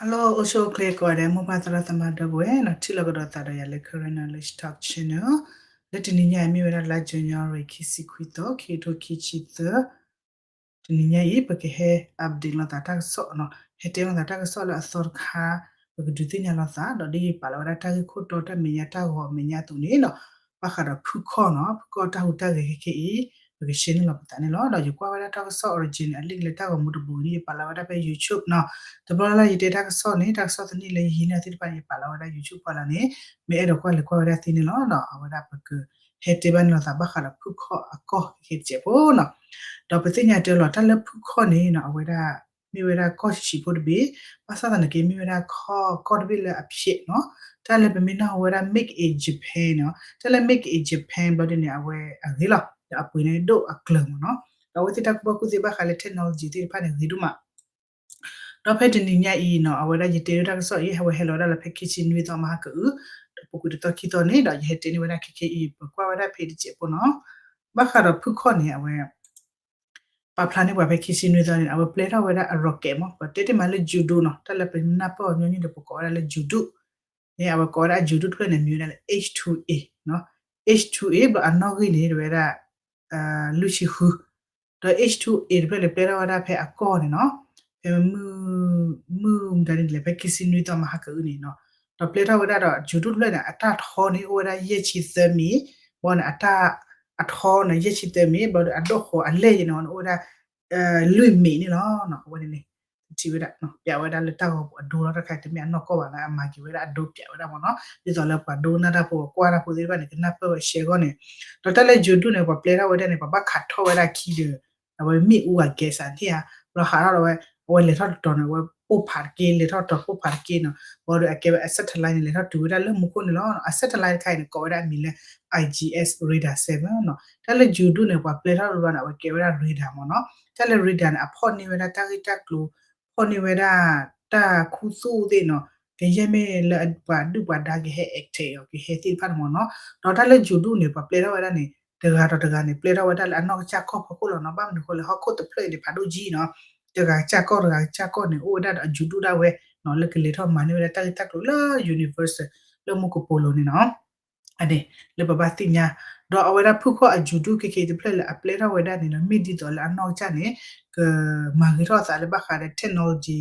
Hello အိၣ်ဆူၣ်အိၣ်ချ့ကိးဂၤဒဲး မိၢ်ပၢ်သရၣ်သမါဒီပုၢ်ဝဲၢ်နီၤ ထံၣ်လိာ်ကဒီးသးဒီးယၤလၢ Karen Knowledge Talk Channel လၢတနံၤညါအံၤမ့ၢ်ဝဲဒၣ်လါ January ခံဆံခွံသီ ခံကထိခံဆံသၢ တနံၤညါအံၤ ပကဟဲ update လိာ်သးတၢ်ကစီၣ်နီၤ ဟဲတဲလိာ်သးတၢ်ကစီၣ်လၢအသီတခါ ပကဒုးသ့ၣ်ညါလိာ်သး ဒီးဒ်ယပာ်လီၤဝဲဒၣ်တၢ်ဂ့ၢ်ခိၣ်တီတၢ်မဲာ်ညါ တၢ်ဂီၤမဲာ်ညါအသိးန့ၣ်နီၤ ဘၣ်ဃးဒီးဖုခီၣ်နီၤ ဖုခီၣ်တၢ်ဟူးတၢ်ဂဲၤခဲခဲအံၤ ပကရှဲန့ၢ်လီၤပသးန့ၣ်လီၤ. ဒီးယကွၢ်ဝဲဒၣ်တၢ်ကစီၣ် original အလံာ်လၢတၢ်ဂီၤမူတဘိအံၤန့ၣ် ယပာ်လီၤဝဲဒၣ်ဖဲ YouTube နီၤ တဘျီလၢယတဲတၢ်ကစီၣ်န့ၣ် တၢ်ကစီၣ်သနံၣ်လၢယဟံးန့ၢ်သ့ၣ်တဖၣ်န့ၣ် ယပာ်လီၤဝဲဒၣ် YouTube ဖီလာ်န့ၣ် မ့ၢ်အဲၣ်ဒိးကွၢ်လဲၤကွၢ်ဝဲဒၣ်သ့န့ၣ်လီၤ. ဒီးအဝဲဒၣ်ပက ဟဲတဲဘၣ်န့ၣ်လိာ်သးဘၣ်ဃးဒီးဖုခီၣ်အကီၢ်ခဲခဲတစဲးဖိနီၤ ဒီးပသ့ၣ်ညါတဲလီၤ တၢ်လၢဖုခီၣ်န့ၣ်နီၤ အဝဲဒၣ် မ့ၢ်ဝဲဒၣ်ကီၢ်ဆံးဆံးဖိတဘ့ၣ် ဘၣ်ဆၣ်သနာ်က့ မ့ၢ်ဝဲဒၣ်ခီၣ်ကီၢ်တဘ့ၣ်လၢအဖျဲးနီၤ တၢ်လၢပမ့ၢ်နၢ်ဟူဝဲဒၣ် Made in Japan နီၤ တၢ်လၢ Made in Japan ဘျီဒ်န့ၣ် အဝဲအဂ့ၤလီၤ ဒီးအပှ့ၤန့ၣ်ဒိၣ်အကျၢၤမ့ၢ်နီၤ ဒီးအဝဲသ့ၣ်တၢ်ကူၣ်ဘၣ်ကူၣ်သ့ဘၣ်ဃးလၢ technology သ့ၣ်တဖၣ်န့ၣ် ဂ့ၤဒိၣ်မး ဒီးဖဲတနံၤညါအံၤနီၤ အဝဲဒၣ်ယတဲဒၣ်တၢ်ကစီၣ်အံၤ ဟဲဝဲဟဲလီၤဝဲဒၣ်လၢဖဲခံဆံနွံသီမဟါကအု ဒီးပူၤကွံာ်တသီခံသီန့ၣ် ဒီးယဟဲတဲန့ၢ်ဝဲဒၣ်ခဲခဲအံၤ ပကွၢ်ဝဲဒၣ်ဖဲတစဲးဖိနီၤ ဘၣ်ဃးဒီးဖုခီၣ်န့ၣ် အဝဲ ပာ်ဖျါန့ၢ်ပှၤဖဲခံဆံနွံသီန့ၣ် အဝဲပျဲထီၣ်ဝဲဒၣ်အ rocket မ့ၢ် ပတဲတ့ၢ်မးလၢ Judo နီၤ တၢ်လၢပနၢ်ပၢၢ်အီၤညီနုၢ်ဒီး ပကိးဝဲဒၣ်လၢ Judo န့ၣ် အဝဲကိးဝဲဒၣ်အ Judo တဖျၢၣ်န့ၣ် မံၤဝဲဒၣ်လၢ H two A နီၤ H two A ဘျီအနီၣ်ဂံၢ်န့ၣ် တဝဲဒၣ် လွံၢ်ဆံဃု ဒီး H two A တဖျၢၣ်န့ၣ် ပျဲထီၣ်ဝဲဒၣ်ဖဲအကီၢ်န့ၣ်နီၤ ဖဲမုၢ် မုၢ်မတၤန့ၣ်လဲၣ် ဖဲခံဆံနွံသီမဟါကအုန့ၣ်နီၤ ဒီးပျဲထီၣ်ဝဲဒၣ်ဒီး Judo တဖျၢၣ်န့ၣ် အတၢ်ထီန့ၣ် အိၣ်ဝဲဒၣ်ယဲၢ်ဆံသၢမံၤ ဘီန့ၣ် အတၢ် အထီန့ၣ် ယဲၢ်ဆံသၢမံၤ ဘျီဒီးအဒိၣ်ဃီၤအလဲၢ်ယဲၢ်န့ၣ် အိၣ်ဝဲဒၣ် လွံၢ်မံၤန့ၣ်လီၤ. အဝဲန့ၣ်န့ၣ် ထံၣ်ဝဲဒၣ် ပျးဝဲဒၣ်လၢတၢ်ဂီၤပူၤအဒိလီၤ တခါတမ့ၢ်အနီၢ်ကီၢ်ဘၣ်လၢအမၤက့ၤဝဲဒၣ်အဒိပျးဝဲဒၣ်မ့ၢ်နီၤ ဒ်သိးလၢပှၤဒိကနၣ်တၢ်ဖိ ပှၤကွၢ်တၢ်ဖိသ့ၣ်တဖၣ်န့ၣ် ကနၢ်ပၢၢ်ဝဲရှဲဂီၢ်န့ၣ် ဒီးတၢ်လၢ Judo န့ၣ် ပှၤပျဲထီၣ်ဝဲဒၣ်န့ၣ် ပှၤဘၣ်ခးထီၣ်ဝဲဒၣ်ခံဒီး အဝဲမ့ၣ်အူအ gas န့ၣ်ဧါ ဘျီဟးထီၣ်ဒီးဝဲ အဝဲလဲၤထီၣ်တတီၤန့ၣ် အဝဲပိၢ်ဖးတက့ၢ် လဲၤထီၣ်တတီၤပိၢ်ဖးတက့ၢ်နီၤ ဘျီဒီးအကဲဝဲအ satellite န့ၣ် လဲၤထီၣ်တုၤဝဲဒၣ်လၢမူခိၣ်န့ၣ်လီၤ. အ satellite တခါအံၤန့ၣ် ကိးဝဲဒၣ်အမံၤလၢ I G S radar seven နီၤ တၢ်လၢ Judo န့ၣ် ပှၤပျဲထီၣ်တဘျီန့ၣ် အဝဲကဲဝဲဒၣ် radar မ့ၢ်နီၤ တၢ်လၢ radar န့ၣ် အဖီၣ်န့ၢ်ဝဲဒၣ်တၢ်ဂ့ၢ်တၢ်ကျိၤ ဖီၣ်န့ၢ်ဝဲဒၣ် တၢ်ခူသူၣ်သ့ၣ်နီၤ ကယဲၢ်မ့ၢ်လၢပှၤဒုၣ်ပှၤဒါကဟဲ attack အီၤ ကဟဲသ့ၣ်တဖၣ်န့ၣ်မ့ၢ်နီၤ ဒီးတၢ်လၢ Judo န့ၣ် ပှၤပျဲထီၣ်ဝဲဒၣ်န့ၣ် တဂၤဒီးတဂၤန့ၣ် ပျဲထီၣ်ဝဲဒၣ်လၢအနီၢ်ကစၢ်ကီၢ်ဖီခိၣ်လီၤနီၤ ဘၣ်မနုၤဃိလဲၣ် ဟီၣ်ခိၣ်တဖျၢၣ်အံၤန့ၣ် ဖးဒိၣ်ကံနီၤ တဂၤကစၢ်ကီၢ်တဂၤကစၢ်ကီၢ်န့ၣ် အိၣ်ဝဲဒၣ်ဒီးအ Judo ဒၣ်ဝဲနီၤ လၢကလဲၤထီၣ်မၤန့ၢ်ဝဲဒၣ်တၢ်ဂ့ၢ်တၢ်ကျိၤလၢ universe လၢမူကပိာ်လိၤန့ၣ်နီၤ အန့ၣ် လၢပဘၣ်သ့ၣ်ညါ ဒီးအဝဲဒၣ်ဖုခီၣ်အ Judo ခဲခဲအံၤတဖျၢၣ်လၢအပျဲထီၣ်ဝဲဒၣ်န့ၣ်နီၤ မ့ၢ်ဒ်သိးလၢအနီၢ်ကစၢ်န့ၣ် ကမၤဂ့ၤထီၣ်သးလၢဘၣ်ဃးဒီး technology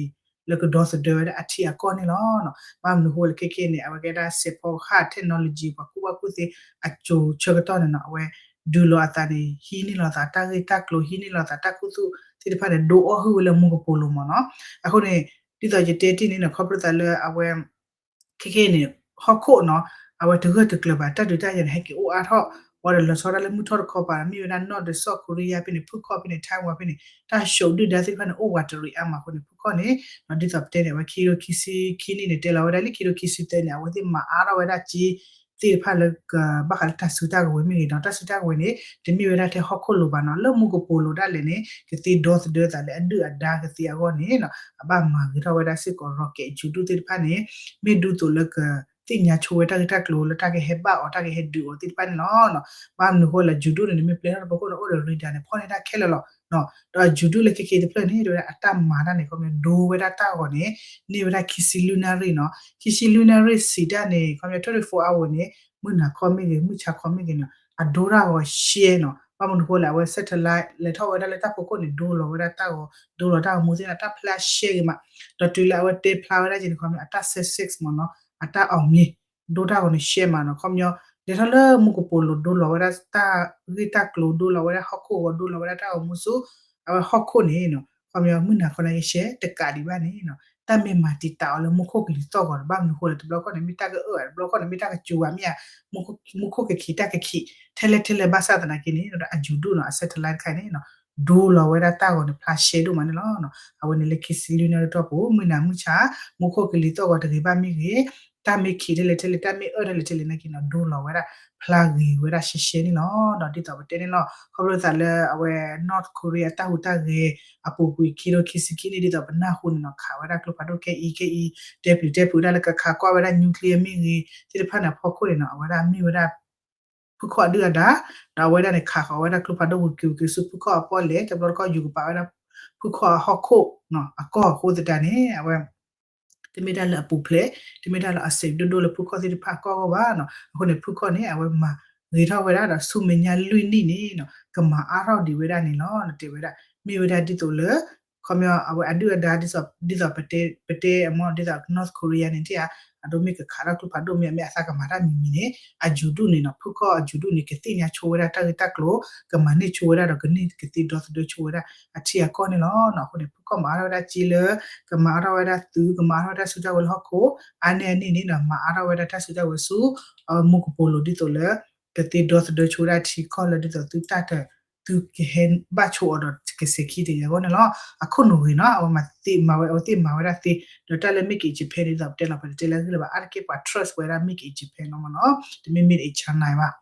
လၢကဒီသဒၢဝဲဒၣ်အထံအကီၢ်န့ၣ်လီၤ. ဘၣ်မနုၤဃိလၢခဲခဲန့ၣ် အဝဲကဲဒၣ်စဲးဖီကဟၣ် technology ပှၤကူၣ်ဘၣ်ကူၣ်သ့အစိၤဆၢကတီၢ်န့ၣ်နီၤ အဝဲဒုးလီၤအသးန့ၣ် ဟံးန့ၢ်လီၤသးတၢ်ဂ့ၢ်တၢ်ကျိၤ ဟံးန့ၢ်လီၤသးတၢ်ခူသူၣ်သ့ၣ်တဖၣ်န့ၣ် ဒိအီၣ်ဟုၣ်ဝဲလၢမူကပိာ်လိၤမ့ၢ်နီၤ. အဃိန့ၣ် ဒ်သိးယတဲတ့ၢ်န့ၣ်နီၤ ခီဖျိသးလၢအဝဲ ခဲခဲအံၤန့ၣ် ဟီၣ်ခိၣ်နီၤ အဝဲတဂၢၢ်တကျၢၤဘၣ် တၢ်ဒုးတၢ်ယၤန့ၣ် ဟဲက့ၤအိၣ်အါထီၣ် ဝံၤဒီးလီၤဆီဒၣ်လၢမုၢ်ထီၣ်တခီပၤ မ့ၢ်ဝဲဒၣ် North ဒီး South Korea ဖဲန့ၣ် ဖုခီၣ်ဖဲန့ၣ် Taiwan ဖဲန့ၣ် တၢ်ဆိးဒုၣ်ဒါသ့ၣ်တဖၣ်န့ၣ် အိၣ်ဝးတရံးအါမးအဃိန့ၣ် ဖုခီၣ်န့ၣ် ဒ်သိးပတဲန့ၣ် အဝဲခံကထိခံဆံခံနံၣ်န့ၣ် တဲလီၤဝဲဒၣ်လံ ခံကထိခံဆံသၢန့ၣ် အဝဲသ့ၣ်မၤအါထီၣ်ဝဲဒၣ်က့သ့ၣ်တဖၣ်လၢကဘၣ်ဃးလၢတၢ်စုတၢ်ကဝဲၤမ့ၢ်ဂ့ၤနီၤ တၢ်စုတၢ်ကဝဲၤန့ၣ် တမ့ၢ်ဝဲဒၣ်ထဲဟီၣ်ခိၣ်လိၤဘၣ်နီၤ လၢမူကပိာ်လိၤဒၣ်လဲာ်န့ၣ် ကသ့ဒီသဒၢသးလၢအဒုၣ်အဒါကသ့အဂီၢ်န့ၣ်နီၤ အဘၣ်မၤဂ့ၤထီၣ်ဝဲဒၣ်စ့ၢ်ကီး rocket Judo သ့ၣ်တဖၣ်န့ၣ် မ့ၢ်ဒ်သိးလၢကသ့ၣ်ညါဆိဝဲတၢ်ဂ့ၢ်တၢ်ကျိၤလၢတၢ်ကဟဲဘၣ်အီၤ တၢ်ကဟဲဒုးအီၤသ့ၣ်တဖၣ်န့ၣ်လီၤ. ဘၣ်မနုၤဃိလဲၣ် Judo န့ၣ် နမ့ၢ်ပျဲထီၣ်တဖီခိၣ်န့ၣ် အိၣ်ဒီး radar န့ၣ် ဖီၣ်န့ၢ်တၢ်ခဲလၢာ်လီၤ. ဒီး Judo လၢခဲခဲအံၤတဖျၢၣ်န့ၣ် တဲဝဲဒၣ်အတၢ်မၤတၢ်န့ၣ် ခီပညီဒိဝဲဒၣ်တၢ်ဂီၤန့ၣ် န့ၢ်ဝဲဒၣ်ခံဆံလွံၢ်နၣ်ရံၣ်နီၤ ခံဆံလွံၢ်နၣ်ရံၣ်စံးတၢ်န့ၣ် ခီပညီ twenty-four hour န့ၣ် မုၢ်နၤခီမ့ၢ်ဂ့ၤ မုၢ်ဆါခီမ့ၢ်ဂ့ၤနီၤ အဒိတၢ်ဂီၤရှဲနီၤ ဘၣ်မနုၤဃိလဲၣ် အဝဲ satellite လဲၤထီၣ်ဝဲဒၣ်လၢတၢ်ဖီခိၣ်န့ၣ် ဒိလီၤဝဲဒၣ်တၢ်ဂီၤ ဒိလီၤတၢ်ဂီၤမူသ့ၣ်န့ၣ် တၢ်ဖျါရှဲဂ့ၤမး ဒီးတုၤလၢအဝဲတဲဖျါဝဲဒၣ်က့ၤန့ၣ် ခီပညီ အတၢ် success မ့ၢ်နီၤ အတၢ် အောင်မြင် ဒိတၢ်ဂီၤန့ၣ်ရှဲမးနီၤ ခီပညီ လဲၤထီၣ်လၢမူကပိာ်လိၤ ဒိလီၤဝဲဒၣ်တၢ်ဂ့ၢ်တၢ်ကျိၤ ဒိလီၤဝဲဒၣ်ဟီၣ်ခိၣ်ဂီၤ ဒိလီၤဝဲဒၣ်တၢ်ဂီၤမူဆူ အဝဲဟီၣ်ခိၣ်န့ၣ်နီၤ ခီပညီ မုၢ်နၤခီနၤက့ၤရှဲတကးဒံးဘၣ်န့ၣ်နီၤ တၢ်မ့ၢ်မၤတံာ်တာ်အီၤလၢမူခိၣ်ကလံၤသီၣ်ဂီၤဒီး ဘၣ်မနုၤဃိလဲၣ် တဘျီခီန့ၣ် မ့ၢ်တၢ်ကအၢၣ် တဘျီခီန့ၣ် မ့ၢ်တၢ်ကစူၤဘၣ်မ့ၢ်ဧါ မူခိၣ်ကခံးတၢ်ကခံး ထဲလဲၣ်ထဲလဲၣ်ဘၣ်ဆၣ်သနာ်က့န့ၣ် ဒီးအ Judo နီၤ အ satellite တခါအံၤန့ၣ်နီၤ ဒိလီၤဝဲဒၣ်တၢ်ဂီၤန့ၣ် ဖျါရှဲဒိၣ်မးန့ၣ်လီၤ. အဝဲန့ၣ်လၢခံဆံလွံၢ်နၣ်ရံၣ်တီၢ်ပူၤ မုၢ်နၤမုၢ်ဆါ မူခိၣ်ကလံၤသီၣ်ဂီၤတဂ့ၤဘၣ်မ့ၢ်ဂ့ၤ တၢ်မ့ၢ်ခံးထဲလဲၣ်ထဲလဲၣ် တၢ်မ့ၢ်အၢၣ်ထဲလဲၣ်ထဲလဲၣ်နာ်က့နီၤ ဒိလီၤဝဲဒၣ် ဖျါဂ့ၤဝဲဒၣ်ရှဲရှဲန့ၣ်လီၤ. ဒီးဒ်သိးပတဲန့ၣ်လီၤ ခီဖျိသးလၢအဝဲ North Korea တၢ်ဟူးတၢ်ဂဲၤ အပူၤကွံာ်ခံကထိခံဆံခံနံၣ် ဒ်သိးပနၢ်ဟူန့ၣ်နီၤ ခးဝဲဒၣ်ကျိဖးဒိၣ်ခဲအံၤခဲအံၤ တဲပျုၤတဲဖုးဒၣ်လၢကခးကွၢ်ဝဲဒၣ် nuclear မ့ၢ်ဂ့ၤ သ့ၣ်တဖၣ်န့ၣ် အဖီခိၣ်န့ၣ်နီၤ အဝဲဒၣ်မ့ၢ်ဝဲဒၣ် ဖုခီၣ်အဒုၣ်အဒါ ဒီးအဝဲဒၣ်န့ၣ် ခးဃီၤဝဲဒၣ်ကျိဖးဒိၣ်ဝံၤက့ၤဝံၤက့ၤဆူဖုခီၣ်အပီၣ်လဲၣ် တဘျီတခီၣ်ယူၤကပာ်ဝဲဒၣ် ဖုခီၣ်အဟီၣ်ခိၣ်အကီၢ်အဃိသတးန့ၣ် အဝဲ တမ့ၢ်တၢ်လၢအပူၤဖျဲး, တမ့ၢ်တၢ်လၢအစဲးဒိၣ်ဒိၣ်လၢဖုခီၣ်သ့ၣ်တဖၣ်အကီၢ်အဂီၢ်ဘၣ်နီၤ. အဃိန့ၣ် ဖုခီၣ်န့ၣ် အဝဲမၤဂ့ၤထီၣ်ဝဲဒၣ်ဒီးဆူမဲာ်ညါလွံၢ်နံၣ်န့ၣ်နီၤ ကမၤအါထီၣ်ဒံးဝဲဒၣ်န့ၣ်လီၤ. တဲဝဲဒၣ် မ့ၢ်ဝဲဒၣ်ဒ်သိးလၢ ခီပညီ အဝဲအဒုၣ်အဒါ ဒ်သိးပတဲ ပတဲအမ့ၢ်ဒ်သိး North Korea န့ၣ် ထံၣ်ဧါ, အဒိမ့ၢ်ကခးထီၣ်ကျိဖးဒိၣ်မ့ၢ် မ့ၢ်အသးကမၤတၢ်မံၤမံၤန့ၣ် အယူၤဒူၣ်န့ၣ်နီၤ ဖုခီၣ်အယူၤဒူၣ်န့ၣ် ကသ့ၣ်ညါဆိဝဲဒၣ်တၢ်ဂ့ၢ်တၢ်ကျိၤ, ကမၤန့ၢ်ဆိဝဲဒၣ်ဒီးကန့ၢ်ကသ့ဒီသဒၢဆိဝဲဒၣ်အထံအကီၢ်န့ၣ်လီၤ. အဃိန့ၣ် ဖုခီၣ်မၤအါထီၣ်ဝဲဒၣ်က့လၢ ကမၤအါထီၣ်ဝဲဒၣ်သုး ကမၤအါထီၣ်ဝဲဒၣ်ဆူတၢ်ဝဲၤလီၢ်ဟီၣ်ခိၣ်, အါန့ၢ်အန့ၣ်န့ၣ်နီၤ မၤအါထီၣ်ဝဲဒၣ်တၢ်စုတၢ်ဝဲၤဆူ မူကပိာ်လိၤ ဒ်သိးလၢ ကသ့ဒီသဒၢဆိဝဲဒၣ်ထံကီၢ်လၢဒ်သိးသုတၢ်တ သုကဟဲဘၣ်ဆိအီၤဒီးကစဲးခံတယၤအဂီၢ်န့ၣ်လီၤ. အခိၣ်နူာ်ဂ့ၤနီၤ အဝဲမၤသ့မၤဝဲ အဝဲသ့ၣ်မၤဝဲဒၣ်သ့, ဒီးတၢ်လၢ made in Japan ဒ်သိးပတဲလီၤ ပတတဲလၢအဂ့ၢ်လၢၤဘၣ် အါတက့ၢ်ပှၤ trust ဝဲဒၣ် made in Japan လီၤမ့ၢ်နီၤ, တမ့ၢ် made in China ဘၣ်.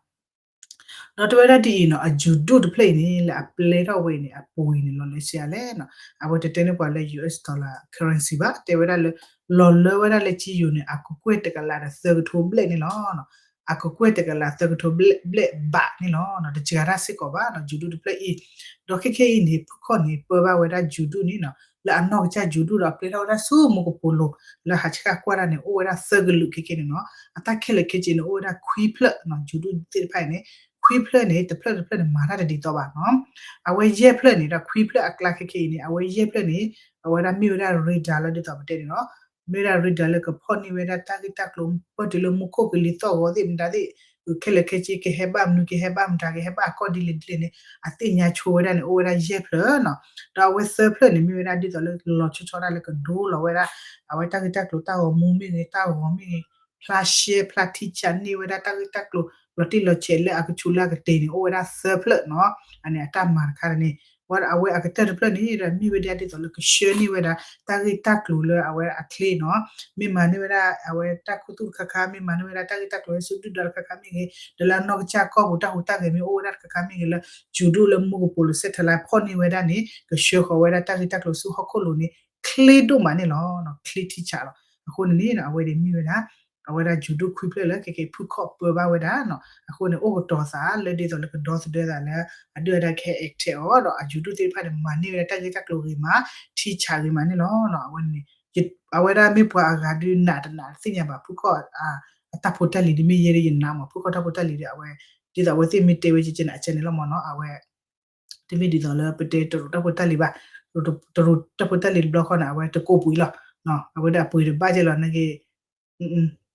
ဒီးတဲဝဲဒၣ်ဒ်အံၤနီၤ အယူၤဒူၣ်တဖျၢၣ်အံၤန့ၣ် လၢအပျဲထီၣ်ဝဲအံၤန့ၣ် အပူၤအံၤန့ၣ် လီၤလၢဆံးအါလဲၣ်နီၤ, အဝဲတတဲန့ၢ်ပှၤလၢ US dollar currency ဘၣ်, တဲဝဲဒၣ်လၢ လီၤလၢဝဲဒၣ်လၢကံယိၤန့ၣ် အကကွဲၢ်တကလးဒီးသၢကထိဘျဲၣ်န့ၣ်လီၤ. အကကွဲၢ်တကလးသၢကထိဘျဲၣ်ဘးန့ၣ်လီၤ. တစှၤတၢ်စ့ၢ်ကီးဘၣ်နီၤ ယူၤဒူၣ်တဖျၢၣ်အံၤ, ဒီးခဲခဲအံၤန့ၣ် ဖုခီၣ်န့ၣ် ပၢဘၣ်ဝဲဒၣ်ယူၤဒူၣ်န့ၣ်နီၤ လၢအနီၢ်ကစၢ်ယူၤဒူၣ်ဒီးအပျဲထီၣ်ဝဲဒၣ်ဆူမူကပိာ်လိၤ လၢဟးဆှၣ်ကွၢ်တၢ်န့ၣ် အိၣ်ဝဲဒၣ်သၢကလုာ်ခဲခဲန့ၣ်နီၤ, အတၢ်ခဲလၢာ်ခဲဆ့န့ၣ် အိၣ်ဝဲဒၣ်ခွံဖျၢၣ်နီၤ ယူၤဒူၣ်သ့ၣ်တဖၣ်အံၤန့ၣ် ခွံဖျၢၣ်န့ၣ် တဖျၢၣ်တဖျၢၣ်န့ၣ် မၤတၢ်တဒ်သိးဘၣ်နီၤ. အဝဲယဲၢ်ဖျၢၣ်န့ၣ်ဒီးခွံဖျၢၣ်အကျါခဲခဲအံၤန့ၣ် အဝဲယဲၢ်ဖျၢၣ်န့ၣ် အဝဲဒၣ်မ့ၢ်ဝဲဒၣ် radar လၢဒ်သိးပတဲန့ၣ်နီၤ, မ့ၢ်ဝဲဒၣ် radar လၢကဖီၣ်န့ၢ်ဝဲဒၣ်တၢ်ဂ့ၢ်တၢ်ကျိၤ ပၢၢ်တုၤလၢမူခိၣ်ကလံၤသီၣ်ဂီၤသ့ၣ်မတၤသ့ၣ် ခဲလၢာ်ခဲဆ့ ကဟဲဘၣ်မနုၤ ကဟဲဘၣ်မတၤ ကဟဲဘၣ်အကီၢ်ဒ်လဲၣ်ဒ်လဲၣ်န့ၣ် အသ့ၣ်ညါဆိဝဲဒၣ်န့ၣ် အိၣ်ဝဲဒၣ်ယဲၢ်ဖျၢၣ်နီၤ. ဒီးအဝဲသၢဖျၢၣ်န့ၣ် မ့ၢ်ဝဲဒၣ်ဒ်သိးလၢလီၤဆီဆီဒၣ်လၢကဒိလီၤဝဲဒၣ် အဝဲတၢ်ဂ့ၢ်တၢ်ကျိၤတၢ်ဂီၤမူမ့ၢ်ဂ့ၤ တၢ်ဂီၤမ့ၢ်ဂ့ၤ ဖျါရှဲ ဖျါထံဆးန့ၢ်ဝဲဒၣ်တၢ်ဂ့ၢ်တၢ်ကျိၤ လီၤတံၢ်လီၤဆဲးလၢအကဆူးလၢအကတ့ၤန့ၣ် အိၣ်ဝဲဒၣ်သၢဖျၢၣ်နီၤ. အန့ၣ်အတၢ်မၤတခါန့ၣ် အဝဲအကတၢၢ်တဖျၢၣ်န့ၣ်ဒီး မ့ၢ်ဝဲဒၣ်ဒ်သိးလၢကဆှၢန့ၢ်ဝဲဒၣ် တၢ်ဂ့ၢ်တၢ်ကျိၤလၢအဝဲအချ့နီၤ. မ့ၢ်မၤန့ၢ်ဝဲဒၣ် အဝဲတၢ်ခူသူၣ်တခါခါ မ့ၢ်မၤန့ၢ်ဝဲဒၣ်တၢ်ဂ့ၢ်တၢ်ကျိၤလၢဆူဒုၣ်ဒါတခါခါမ့ၢ်ဂ့ၤ ဒီးလၢအနီၢ်ကစၢ်ကီၢ်ပူၤတၢ်ဟူးတၢ်ဂဲၤမ့ၢ်အိၣ်ဝဲဒၣ်တခါခါမ့ၢ်ဂ့ၤလၢ ယူၤဒူၣ်လၢမူကပိာ်လိၤ satellite ဖီၣ်န့ၢ်ဝဲဒၣ်န့ၣ် ကဆှၢဃီၤဝဲဒၣ်တၢ်ဂ့ၢ်တၢ်ကျိၤဆူဟီၣ်ခိၣ်လိၤန့ၣ် ချ့ဒိၣ်မးန့ၣ်လီၤ. ချ့ထံဆးလီၤ. အဃိန့ၣ်န့ၣ် အဝဲန့ၣ်မ့ၢ်ဝဲဒၣ် အဝဲဒၣ်ယူၤဒူၣ်ခွံဖျၢၣ်လၢခဲက့ၤဖုခီၣ်ပၢဘၣ်ဝဲဒၣ် အဃိန့ၣ် အိၣ်ကတီၤသးလၢဒ်သိးလၢကဒီသဒၢသးလၢ အဒုၣ်အဒါကဟဲ attack အီၤ ဒီးအယူၤဒူၣ်သ့ၣ်တဖၣ်န့ၣ် မၤန့ၢ်ဝဲဒၣ်တၢ်ဂ့ၢ်တၢ်ကျိၤဂ့ၤမး ထံဆးဂ့ၤမးန့ၣ်လီၤ. အဝဲန့ၣ် အဝဲဒၣ်မ့ၢ်ပှၤအဂၤဒုးနးတနးသ့ၣ်ညါဘၣ် ဖုခီၣ် အတၢ်ဖိတၢ်လံၤဒ်မ့ၢ်ယဲဒ်ယနးမး ဖုခီၣ်တၢ်ဖိတၢ်လံၤဒ်အဝဲ ဒ်သိးအဝဲသ့ၣ်မ့ၢ်တဲဝဲကဲကဲန့ၣ် အကဲန့ၣ်လီၤမးနီၤ အဝဲ တမ့ၢ်ဒ်သိးလၢပတဲတရူးတၢ်ဖိတၢ်လံၤဘၣ်, တရူးတၢ်ဖိတၢ်လံၤတဘျီဃီန့ၣ် အဝဲတကိးပှ့ၤလီၤ, အဝဲဒၣ်အပှ့ၤတဘၣ်ကဲလီၤ နာ်က့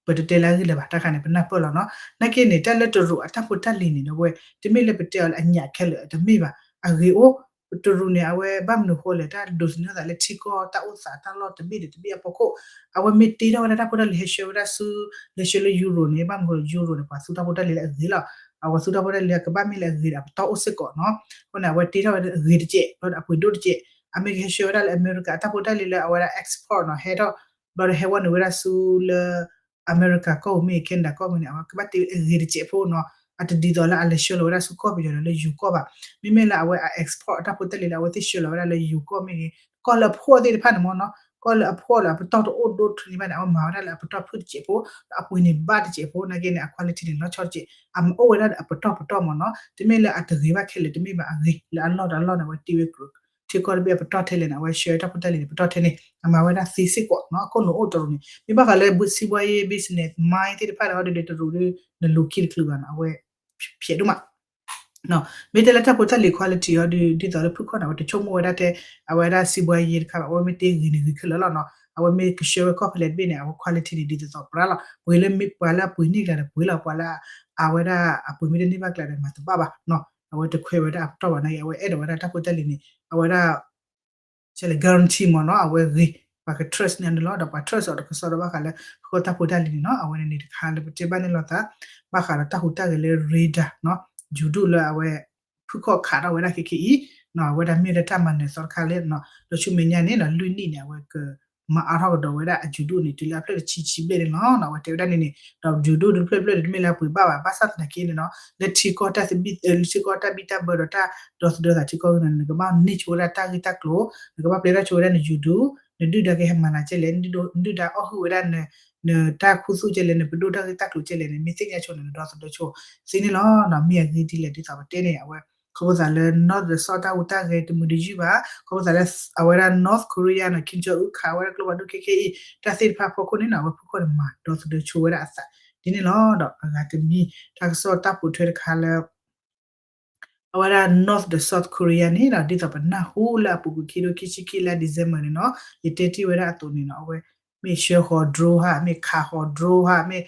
ပတတဲလၢအဂ့ၢ်လၢၤဘၣ် တၢ်ခါန့ၣ် ပနၢ်ပၢၢ်လီၤနီၤ. နာ်က့န့ၣ် တၢ်လၢတရူးအတၢ်ဖိတၢ်လံၤန့ၣ်ဒီးဝဲ တမ့ၢ်လၢပတဲအီၤလၢအညးခဲလၢာ် တမ့ၢ်ဘၣ်. အဂ့ၤအိၣ် တရူးန့ၣ် အဝဲဘၣ်မနုၤဃိလဲၣ် တၢ်ဒိးသန့ၤသးလၢထံကီၢ်တၢ်အိၣ်သးတၢ်လီၢ်တဘ့ၣ်န့ၣ် တဘ့ၣ်အဖီခိၣ် အဝဲမ့ၢ်တ့ထီၣ်ဝဲဒၣ်တၢ်ဖိတၢ်လံၤဟဲဆှၢဝဲဒၣ်ဆူ လဲၤဆှၢလၢ Euro န့ၣ် ဘၣ်မနုၤဃိ Euro န့ၣ် ပှၤသူတၢ်ဖိတၢ်လံၤလၢအဂ့ၤလီၤ. အဝဲသူတၢ်ဖိတၢ်လံၤလၢကဘၣ်မ့ၢ်လၢအဂ့ၤဒီး အပတီၢ်အိၣ်စ့ၢ်ကီးနီၤ. အဃိန့ၣ် အဝဲတ့ထီၣ်ဝဲဒၣ်အဂ့ၤတစဲး ဘျီဒီးအပှ့ၤဒိၣ်တစဲး အမ့ၢ်ကဟဲဆှၢဝဲဒၣ်လၢအမဲရကၤအတၢ်ဖိတၢ်လံၤလၢအဝဲဒၣ် export နီၤ ဟဲထီၣ် ဘျီဒီးဟဲဝဲနုာ်ဝဲဒၣ်ဆူလၢ အမဲရကၤကီၢ်ပူၤမ့ၢ် Canada ကီၢ်ပူၤန့ၣ် အဝဲကဘၣ်တ့အဂ့ၤတစဲးဖိနီၤ. အတဒ်သိးလၢအလဲၤဆှၢလီၤဝဲဒၣ်ဆူကီၢ်ပယီၤဒီးလၢယိၤကီၢ်ဘၣ်. မ့မ့ၢ်လၢအဝဲအ export အတၢ်ဖိတၢ်လံၤလၢအဝဲသ့ၣ်ဆှၢလီၤဝဲဒၣ်လၢယိၤကီၢ်မ့ၢ်ဂ့ၤ ကီၢ်လၢအဖှီၣ်သ့ၣ်တဖၣ်န့ၣ်မ့ၢ်နီၤ ကီၢ်လၢအဖှီၣ်လၢအပတီၢ်တအိၣ်ဒိၣ်ထီၣ်န့ၣ်ဘၣ်န့ၣ် အဝဲမၤဝဲဒၣ်လၢအပတီၢ်ဖုၣ်တစဲးဖိ ဒီးအပှ့ၤန့ၣ်ဘၣ်တစဲးဖိ နာ်က့န့ၣ် အ quality န့ၣ် လီၤဆီတစဲး အအိၣ်ဝဲဒၣ်ဒီးအပတီၢ်ပတီၢ်မ့ၢ်နီၤ တမ့ၢ်လၢအတဂ့ၤဘၣ်ခဲလၢာ်တမ့ၢ်ဘၣ် အဂ့ၤလၢအလီၢ်ဒီးအလီၢ်န့ၣ် အဝဲတ့ဝဲ ထံကီၢ်တဘ့ၣ်အပတီၢ်ထဲလဲၣ်န့ၣ် အဝဲဆှၢတၢ်ဖိတၢ်လံၤန့ၣ် ပတီၢ်ထဲန့ၣ် အမၤဝဲဒၣ်သ့စ့ၢ်ကီးနီၤ အခိၣ်နူာ်အိၣ်တရူးန့ၣ် မ့ၢ်ဘၣ်ဃးလၢ စီးပွားရေး business mind သ့ၣ်တဖၣ်ဒီး ဟီဒုးဒီးတရူးဒုး နလူၤခံတချုးဘၣ်နီၤ အဝဲ ဖျဲးဒိၣ်မး မ့ၢ်တဲလၢတၢ်ဖိတၢ်လံၤ quality အီၤဒုး ဒ်သိးလၢဖုၣ်ခီၣ်န့ၣ် အဝဲတဆိကမိၣ်ဝဲဒၣ်ထဲ အဝဲဒၣ် စီးပွားရေး တခါဘၣ် အဝဲမ့ၢ်တ့ဂ့ၤန့ၣ်ဂ့ၤခဲလၢာ်လီၤနီၤ အဝဲမ့ၢ်ကဆှၢဝဲကီၢ်ဖဲလဲၣ်တဘ့ၣ်န့ၣ် အဝဲ quality န့ၣ် ဒ်သိးသိးပြၢလီၤ ပှ့ၤလၢမ့ၢ်ပှၤလၢအပှ့ၤန့ၢ်ကျါဒီးပှ့ၤလီၤ ပှၤလၢ အဝဲဒၣ်အပှ့ၤမ့ၢ်တန့ၢ်ဘၣ်ကျါဒီးမၤတဘၣ်ဘၣ်နီၤ အဝဲတခွဲးဝဲဒၣ်အပတီၢ်ဘၣ်နာ်က့ အဝဲအဲၣ်ဒိးဝဲဒၣ်တၢ်ဖိတၢ်လံၤန့ၣ် အဝဲဒၣ် ဆဲးလဲၣ် guarantee မ့ၢ်နီၤ အဝဲဂ့ၤ ပှၤက trust န့ၢ်အီၤန့ၣ်လီၤ ဒီးပှၤ trust အီၤတကစီဒီဘၣ်ဃးလၢ ဖုၣ်ခီၣ်တၢ်ဖိတၢ်လံၤန့ၣ်နီၤ အဝဲန့ၣ်န့ၣ်တခါလၢပတဲဘၣ်န့ၣ်လိာ်သး ဘၣ်ဃးဒီးတၢ်ဟူးတၢ်ဂဲၤလၢ radar နီၤ ယူၤဒိၣ်လၢအဝဲ ဖုၣ်ခီၣ်ခးထီၣ်ဝဲဒၣ်ခဲခဲအံၤ အဝဲဒၣ်မ့ၢ်လၢတၢ်မၤနၢၤသီတခါလၢ ဒီးဆူမဲာ်ညါန့ၣ်ဒီးလွံၢ်နံၣ်န့ၣ် အဝဲကမၤအါထီၣ်ကဒီးဝဲဒၣ်အယူၤဒိၣ်န့ၣ် တုၤလၢအဖျၢၣ်တဆံဆံဘျဲၣ်န့ၣ်လီၤ အဝဲတဲဝဲဒၣ်န့ၣ်န့ၣ် ဒီးယူၤဒိၣ်တဖျၢၣ်တဖျၢၣ်န့ၣ် တမ့ၢ်လၢအပှ့ၤဘၣ်ဘၣ် ဘၣ်ဆၣ်သနာ်က့န့ၣ်နီၤ လၢထံကီၢ်တၢ်သဘံၣ် လၢထံကီၢ်တၢ်ဘံၣ်တၢ်ဘၢဒီးတၢ်ဒီသဒၢသးထံကီၢ်န့ၣ် နကဘၣ်န့ၢ်ဆိဝဲဒၣ်တၢ်ဂ့ၢ်တၢ်ကျိၤ နကဘၣ်ပျဲထီၣ်ဆိဝဲဒၣ်နယူၤဒိၣ် နဒုၣ်ဒါကဟဲမၤနၤကဲလဲၣ် နဒုၣ်ဒါအီၣ်ဟုၣ်ဝဲဒၣ် နတၢ်ခူသူၣ်ကဲလဲၣ် နပဒိၣ်တၢ်ဂ့ၢ်တၢ်ကျိၤကဲလဲၣ်န့ၣ် မ့ၢ်သ့ၣ်ညါဆိန့ၣ် နဒီသဒၢဆိသ့န့ၣ်လီၤ. မ့ၢ်အဂ့ၢ်ဒ်လဲၣ်ဒ်သိးပတဲန့ၣ် အဝဲ ခီဖျိသးလၢ North ဒီး South တၢ်ဟူးတၢ်ဂဲၤတမုာ်တယုၢ်ဘၣ်, ခီဖျိသးလၢ အဝဲဒၣ် North Korea နီၤ Kim Jong Un ခးဝဲဒၣ်ကျိဖးဒိၣ်ခဲခဲအံၤ တၢ်သ့ၣ်တဖၣ်အဖီခိၣ်န့ၣ်နီၤ အဝဲဖုၣ်ခီၣ်န့ၣ် မၤဒီသဒၢဆိဝဲဒၣ်အသး ဒ်န့ၣ်လီၤ. ဒီးအဂၤတမံၤ တၢ်ကစီၣ်တၢ်ပိာ်ထွဲတခါလၢ အဝဲဒၣ် North ဒီး South Korea န့ၣ်ဒီး ဒ်သိးပနၢ်ဟူလၢအပူၤကွံာ်ခံထိခံဆံခံလါ December န့ၣ်နီၤ ယတဲတ့ၢ်ဝဲဒၣ်အသိးန့ၣ်နီၤ အဝဲ မ့ၢ်ဆှၢဃီၤ drone ဟါ မ့ၢ်ခးဃီၤ drone ဟါ မ့ၢ်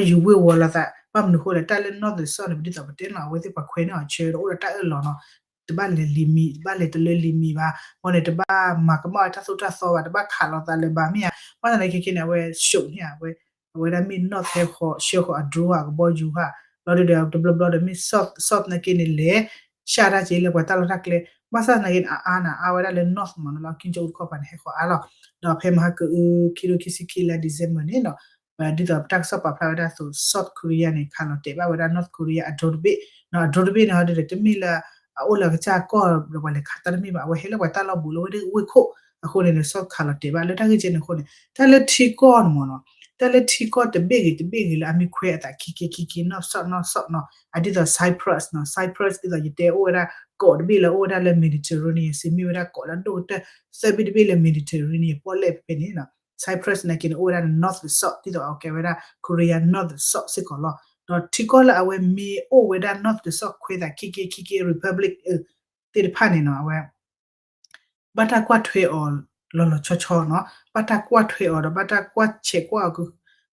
ယူၤဝ့ၢ်ဝီၤလိာ်သး ဘၣ်မနုၤအဃိလဲၣ် တၢ်လၢ North ဒီး South န့ၣ် ပဒ်သိးပတဲနီၤ အဝဲသ့ၣ်ပှၤခွဲးန့ၢ်အီၤဆၢ ဒီးအိၣ်ဒီးတၢ်အၢၣ်လီၤနီၤ တဘၣ်လဲၤလံၤမံၤ တဘၣ်လဲၤတလၢလံၤမံၤဘၣ် အဃိန့ၣ် တဘၣ်မၤကမၣ်ဝဲတၢ်သိၣ်တၢ်သီဘၣ် တဘၣ်ခးလိာ်သးလၢၤဘၣ်မ့ၢ်ဧါ ဘၣ်ဆၣ်သနာ်က့ခဲခဲန့ၣ် အဝဲ show န့ၣ် အဝဲ အဝဲဒၣ်မ့ၢ် North ဟဲဃီၤ ဆှၢဃီၤအ drone ဟါ ကဘီယူၤဟါ လီၤဒုဒီးတဘျီဘျီဒီးမ့ၢ် South သနာ်က့န့ၣ် လဲၤ ရှၢတၢ်က့ၤလၢပှၤတၢ်လီၢ်တၢ်ကျဲ ဘၣ်ဆၣ်သနာ်က့န့ၣ် အအါန့ၣ် အအါဝဲဒၣ်လၢ North မ့ၢ်နီၤ လၢ Kim Jong Un တခီပၤန့ၣ် ဟဲဃီၤအါလီၤ ဒီးဖဲမဟါကအု ခံထိခံဆံခံလါ December န့ၣ်နီၤ ဒ်သိးပတၢ်ကစီၣ်ပာ်ဖျါဝဲဒၣ်အသိး South Korea န့ၣ် ခးလီၤတဲာ်ဘၣ်ဝဲဒၣ် North Korea အ drone တဘ့ၣ်နီၤ အ drone တဘ့ၣ်န့ၣ် ဟီဒုဒီး တမ့ၢ်လၢ အအိၣ်လၢအကစၢ်ကီၢ်ဒီးပှၤလဲၤခးတၢ်တမ့ၢ်ဘၣ် အဝဲဟဲလၢပှၤတၢ်လီၢ်ဘူးလၢဝဲဒၣ်ဝ့ၢ်ခိၣ် အဃိန့ၣ် South ခးလီၤတဲာ်ဘၣ်လၢတၢ်ဂ့ၢ်ကဲန့ၣ်အဃိန့ၣ် တၢ်လၢထံကီၢ်န့ၣ်မ့ၢ်နီၤ တၢ်လၢထံကီၢ်တဘ့ၣ်ဂ့ၤတဘ့ၣ်ဂ့ၤလၢအမ့ၢ်ခွဲးအသးခံက့ခံက့ နီၢ်စီၣ်နီၢ်စီၣ်နီၤ အဒ်သိး Cyprus နီၤ Cyprus ဒ်သိးယတဲအိၣ်ဝဲဒၣ် ကီးတဘ့ၣ်လၢအိၣ်ဝဲဒၣ်လၢ Mediterranean စ့မ့ၢ်ဝဲဒၣ်ကီးလၢအဒိၣ်ကတၢၢ် သၢဘ့ၣ်တဘ့ၣ်လၢ Mediterranean ပီၣ်လဲၣ်ဖဲဖဲန့ၣ်နီၤ Cyprus နာ်က့န့ၣ် အိၣ်ဝဲဒၣ်လၢ North ဒီး South ဒ်သိးအကဲဝဲဒၣ် Korea North ဒီး South စ့ၢ်ကီးလီၤ ဒီးထံကီၢ်လၢအဝဲမ့ၢ်အိၣ်ဝဲဒၣ် North ဒီး South ခွဲးသးခံက့ခံက့ Republic သ့ၣ်တဖၣ်န့ၣ်နီၤ အဝဲ ဘၣ်တၢ်ကွၢ်ထွဲအီၤလီၤလီၤဆီဆီနီၤ ဘၣ်တၢ်ကွၢ်ထွဲအီၤဒီး ဘၣ်တၢ်ကွၢ်ဆဲးကွၢ်အီၤ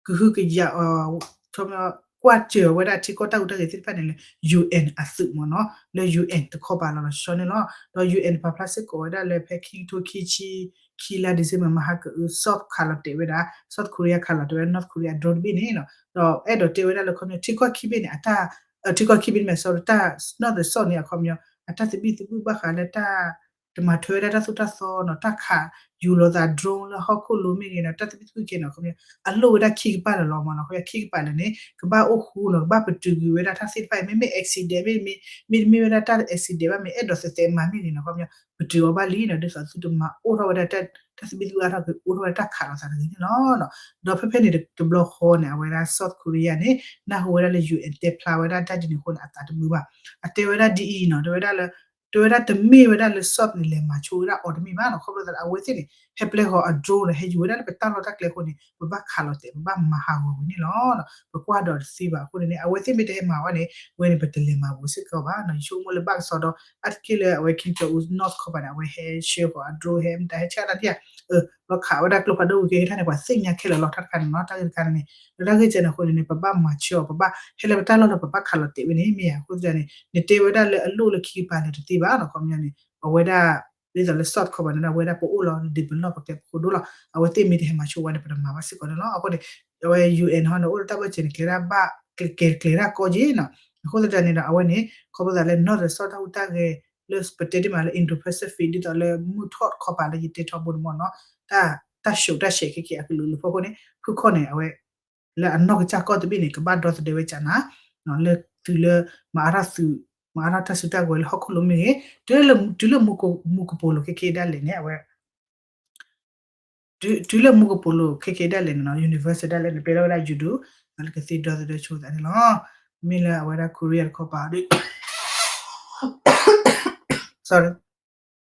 ကဟုကယာ်အီၤ ကွၢ်စၢၤဝဲဒၣ်ထံကီၢ်တၢ်ဟူးတၢ်ဂဲၤသ့ၣ်တဖၣ်န့ၣ်လၢ UN အသုးမ့ၢ်နီၤ လၢ UN တခီပၤလီၤလီၤဆီဆီန့ၣ်လီၤ ဒီး UN ပာ်ဖျါစ့ၢ်ကီးဝဲဒၣ်လၢဖဲခံကထိခံဆံခံလါ December မဟါကအု South ခးလီၤတဲာ်ဝဲဒၣ် South Korea ခးလီၤတဲာ်ဝဲဒၣ် North Korea drone တဘ့ၣ်န့ၣ်နီၤ ဒီးအဲၣ်ဒိးတဲဝဲဒၣ်လၢခီပညီ ထံကီၢ်ခံဘ့ၣ်န့ၣ် အတၢ် ထံကီၢ်ခံဘ့ၣ်န့ၣ် sorry တၢ် North ဒီး South န့ၣ် အခီပညီ အတၢ်သဘံၣ်သဘုၣ်ဘၣ်ဃးလၢတၢ် တမၤထွဲဝဲဒၣ်တၢ်သိၣ်တၢ်သီနီၤ တၢ်ခးယူၤလိာ်သး drone လၢဟီၣ်ခိၣ်လိၤမ့ၢ်ဂ့ၤနီၤ တၢ်သဘံၣ်သဘုၣ်ကဲနီၤ ခီပညီ အလိၣ်ဝဲဒၣ်ခံကပၤလၢာ်လီၤမ့ၢ်နီၤ ခီပညီခံကပၤလၢာ်န့ၣ် ကဘၣ်အိၣ်ဃူနီၤ ကဘၣ်ပတုာ်ကွံာ်ဝဲဒၣ်တၢ်သ့ၣ်တဖၣ်အံၤ မ့မ့ၢ် accident မ့တမ့ၢ် မ့တမ့ၢ်ဝဲဒၣ်တၢ် accident ဘၣ်မ့ၢ် အဲၣ်ဒိးသဲးသဲးမၤမ့ၢ်ဂ့ၤနီၤ ခီပညီ ပတုာ်အီၤဘၣ်လံနီၤ ဒ်သိးသုတမၤအိၣ်ထီၣ်ဝဲဒၣ် တၢ်သဘံၣ်သဘုၣ်အါထီၣ်ကအိၣ်ထီၣ်ဝဲဒၣ်တၢ်ခးလိာ်သးတဂ့ၤန့ၣ်လီၤ. ဒီးဖဲဖဲန့ၣ်တဘျီဃီန့ၣ် အဝဲဒၣ် South Korea န့ၣ် နၢ်ဟူဝဲဒၣ်လၢ UN တဲဖျါဝဲဒၣ်တၢ်ဒ်န့ၣ်အဃိန့ၣ် အသးတမုာ်ဘၣ်. အတဲဝဲဒၣ်ဒ်အံၤနီၤ တဲဝဲဒၣ်လၢ တဲဝဲဒၣ်တမ့ၢ်ဝဲဒၣ်လၢ South န့ၣ် လဲၤမၤဆိဝဲဒၣ်အီၤတမ့ၢ်ဘၣ်နီၤ ခီဖျိသးလၢအဝဲသ့ၣ်န့ၣ် ဟဲပျဲဃီၤအ drone ဒီး ဟဲယူၤဝဲဒၣ်လၢပတၢ်လီၢ်တၢ်ကျဲအဃိန့ၣ် ပဘၣ်ခးလိာ်တဲာ် ပဘၣ်မၤဟးဂီၤဝဲန့ၣ်လီၤ. ပကွၢ်ဒီးတသ့ဘၣ်အဃိန့ၣ်န့ၣ် အဝဲသ့ၣ်မ့ၢ်တဟဲမၤဝဲန့ၣ် ဝဲန့ၣ်ပတလဲၤမၤဘူးစ့ၢ်ကီးဘၣ်နီၤ ယဆိကမိၣ်လၢဘၣ်ကစီဒီ အါတက့ၢ်လၢအဝဲ Kim Jong Un North ခီပၤန့ၣ် အဝဲဟဲဆှၢဃီၤအ drone ဟဲမတၤဟဲဆှၢတၢ်ဒ်ဧါ လီၤခးဝဲဒၣ်ကျိဖးဒိၣ်ဝံၤကဲထီၣ်န့ၣ် ပှၤသ့ၣ်ညါခဲလၢာ်လီၤ တၢ်တခါန့ၣ်နီၤ တၢ်ဂ့ၢ်တခါန့ၣ်န့ၣ် လၢတၢ်ဂ့ၢ်ကဲန့ၣ်အဃိန့ၣ်န့ၣ် ပဘၣ်မၤဆၢအီၤ ပဘၣ်ဟဲလၢပတၢ်လီၢ်လၢပဘၣ်ခးလိာ်တဲာ်ဝဲန့ၣ်မ့ၢ်ဧါ အဃိသတးန့ၣ် နတဲဝဲဒၣ်လၢအလိၣ်လၢခံကပၤလဲၣ်တသ့ဘၣ်နီၤ ခီပညီန့ၣ် အဝဲဒၣ် ဒ်သိးလၢ South ခီပၤန့ၣ် အဝဲဒၣ်ပအိၣ်လီၤ develop ပကျဲပဃိဒိၣ်လီၤ အဝဲသ့ၣ်မ့ၢ်တဟဲမၤဆိဝဲန့ၣ် ပတမၤဘၣ်စ့ၢ်ကီးန့ၣ်လီၤ အဃိန့ၣ် အဝဲ UN ဟီန့ၣ် အိၣ်လၢတၢ်ဘၢၣ်စၢၤန့ၣ် ကျဲဒၣ်ဘၣ် ကဲကျဲဒၣ်ကီၢ်က့နီၤ အဃိသတးန့ၣ်ဒီး အဝဲန့ၣ် ခီဖျိသးလၢ North ဒီး South တၢ်ဟူးတၢ်ဂဲၤ လၢပတဲတ့ၢ်မးလၢ Indo-Pacific ဒ်သိးလၢမုၢ်ထီၣ်တခီပၤလၢယတဲထီဘိန့ၣ် မ့ၢ်နီၤ တၢ် တၢ် show တၢ် share ခဲကဲအကလုာ်လုာ်ဖီခိၣ်န့ၣ် ဖုၣ်ခီၣ်န့ၣ် အဝဲ လၢအနီၢ်ကစၢ်ကီၢ်တဘ့ၣ်န့ၣ် ကဘၣ်ဒီသဒၢဝဲကနၤ လၢသုးလၢ မၤအါထီၣ်သုး မၤအါထီၣ်တၢ်စုတၢ်ကဝဲၤလၢဟီၣ်ခိၣ်လိၤမ့ၢ်ဂ့ၤ တုၤလၢ တုၤလၢမူကပိာ်လိၤခဲကဲဒၣ်လဲာ်န့ၣ် အဝဲ တုၤလၢမူကပိာ်လိၤခဲကဲဒၣ်လဲာ်န့ၣ်နီၤ Universal ဒၣ်လဲာ်န့ၣ် ပှဲၤထီၣ်ဝဲဒၣ် ယူၤဒိၣ် လၢကသ့ဒီသဒၢဆိသးန့ၣ်လီၤ. မ့ၢ်လၢအဝဲဒၣ် Korea တခီပၤဒီး sorry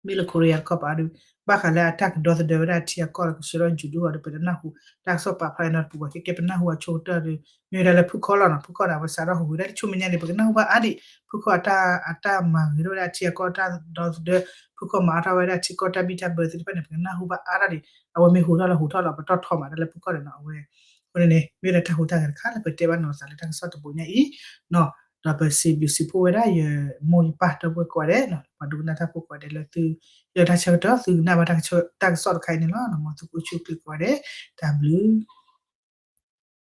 မ့ၢ်လၢ Korea တခီပၤဒီး ဘၣ်ဃးလၢအတၢ်ကဒီသဒၢဝဲဒၣ်ထံအကီၢ်လၢကဆှၢထီၣ်ယူၤဒိၣ်အီၤဒီး ပတနၢ်ဟူ တၢ်ကစီၣ်ပာ်ဖျါအံၤနီတပူၤဘၣ် ခဲကဲပနၢ်ဟူအဆိကတၢၢ်ဒီး မ့ၢ်ဝဲဒၣ်လၢဖုၣ်ခီၣ်လီၤနီၤ ဖုၣ်ခီၣ်န့ၣ် အဝဲစးထီၣ်ဟူးဂဲၤဒၣ်တဆူမဲာ်ညါန့ၣ် ပကနၢ်ဟူဘၣ်အါဒံး ဖုၣ်ခီၣ်အတၢ် အတၢ်မၤဂ့ၤထီၣ်ဝဲဒၣ်ထံအကီၢ်တၢ်ဒီသဒၢ ဖုၣ်ခီၣ်မၤအါထီၣ်ဝဲဒၣ်ထံကီၢ်တၢ်ဘံၣ်တၢ်ဘၢသ့ၣ်တဖၣ်န့ၣ် ပကနၢ်ဟူဘၣ်အါဒၣ်ဒံး အဝဲမ့ၢ်ဟူးထီၣ်လၢဟူးထီၣ်လီၤ ပတီၢ်ထီမးတၢ်လၢဖုၣ်ခီၣ်န့ၣ်နီၤ အဝဲ အဃိန့ၣ်န့ၣ် မ့ၢ်ဝဲဒၣ်တၢ်ဟူးတၢ်ဂဲၤတခါလၢပတဲဘၣ်နီၢ်သးလၢတၢ်ကစီၣ်တဘိညါအံၤ ဒီးပစံးဘျုးစံးဖှိၣ်ဝဲဒၣ်ယမိၢ်ယပၢ်ဒီပုၢ်ဝဲၢ်ကိးဂၤဒဲး ပှၤဒိကနၣ်တၢ်ဖိကိးဂၤဒဲးလၢသု ယတၢ်ဆၢကတီၢ် သုကနၣ်ဘၣ်တၢ်ကစီၣ်တခါအံၤန့ၣ်လီၤ. မ်သုကအိၣ်ဆူၣ်အိၣ်ချ့ကိးဂၤဒဲး တၢ်ဘျုး